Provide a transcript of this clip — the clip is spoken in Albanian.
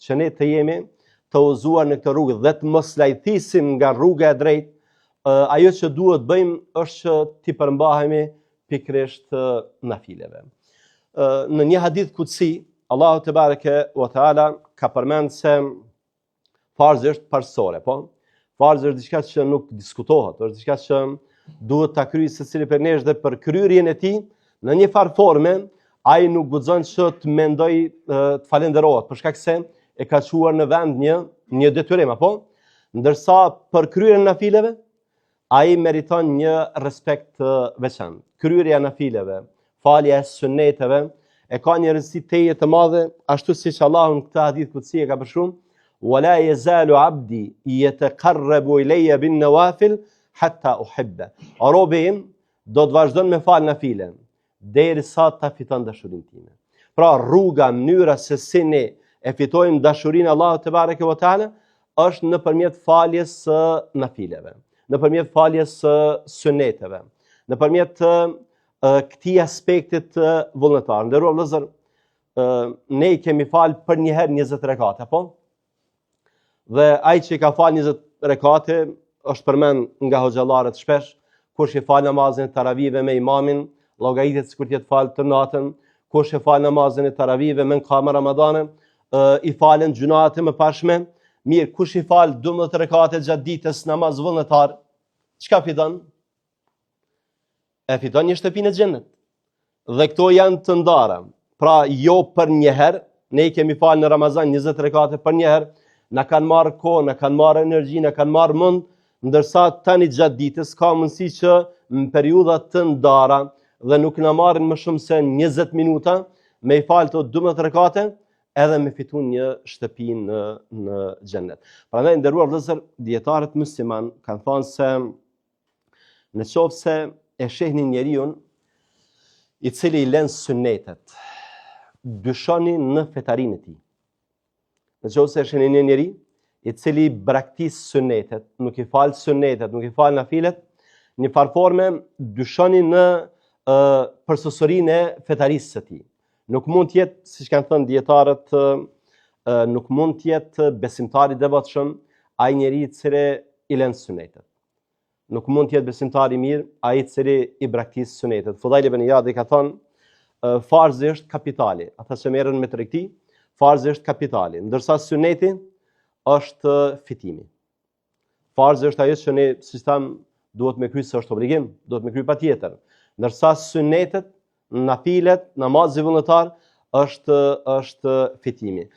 që ne të jemi të udhëzuar në këtë rrugë dhe të mos lajthisim nga rruga e drejtë, ajo që duhet bëjmë është që t'i përmbahemi pikërisht nafileve. Në një hadith kudsi, Allahu tebareke ve teala ka përmend se farzi është parësore, po? Farzi është diçka që nuk diskutohet, është diçka që duhet ta kryejë secili prej nesh dhe për kryerjen e tij në një farë forme ai nuk guxon që të mendojë të falënderohet për shkak se e ka çuar në vend një një detyrim apo ndërsa për kryerjen e nafileve ai meriton një respekt të veçantë. Kryerja e nafileve, falja e sunneteve e ka një rëndësi tejet të madhe, ashtu siç Allahu në këtë hadith kudsi e ka përshkruar, "Wala yazalu 'abdi yataqarrabu ilayya bin nawafil hatta uhibba." Robi im do të vazhdon me fal nafile derisa ta fiton dashurinë time. Pra rruga, mënyra se si ne e fitojmë dashurinë e Allahut tebareke ve teala është nëpërmjet faljes së nafileve, nëpërmjet faljes së suneteve, nëpërmjet këtij aspektit vullnetar. Nderuar vëllezër, ne i kemi fal përnjëherë 20 rekate, apo? Dhe ai që i ka fal 20 rekate është përmend nga hoxhallarët shpesh, kush e fal namazin e taravive me imamin, llogaritet sikur të jetë fal tërë natën, kush e fal namazin e taravive me në kamë Ramadane, i falen gjynahet e mëparshme, mirë, kush i fal 12 rekate gjatë ditës namaz vullnetar, çka fiton? E fiton një shtëpi në xhenet. Dhe këto janë të ndara. Pra jo përnjëherë, ne i kemi falë në Ramazan 20 rekate përnjëherë, na kanë marrë kohë, na kanë marrë energji, na kanë marrë mund, ndërsa tani gjatë ditës ka mundësi që në periudha të ndara dhe nuk na marrin më shumë se 20 minuta me i falë këto 12 rekate, edhe me fitu një shtëpi në në xhenet. Prandaj nderuar vëllezër, dijetarët musliman kanë thënë se Në qoftë se e shihni njeriun i cili i lën sunnetet, dyshoni në fetarinë e tij. Në qoftë se e shihni një njeri i cili braktis sunnetet, nuk i fal sunnetet, nuk i fal nafilet, një farë forme dyshoni në uh, përsosurinë e fetarisë së tij. Nuk mund të jetë, siç kanë thënë dijetarët, nuk mund të jetë besimtar i devotshëm ai njeri i cili i lën sunnetet. Nuk mund të jetë besimtar i mirë ai i cili i braktis sunetet. Fudajl ibn Ijadi ka thënë, farzi është kapitali. Ata që merren me tregti, farzi është kapitali, ndërsa suneti është fitimi. Farzi është ajo që ne siç thamë duhet me kry se është obligim, duhet me kry patjetër. Ndërsa sunetet, nafilet, namazi vullnetar është është fitimi.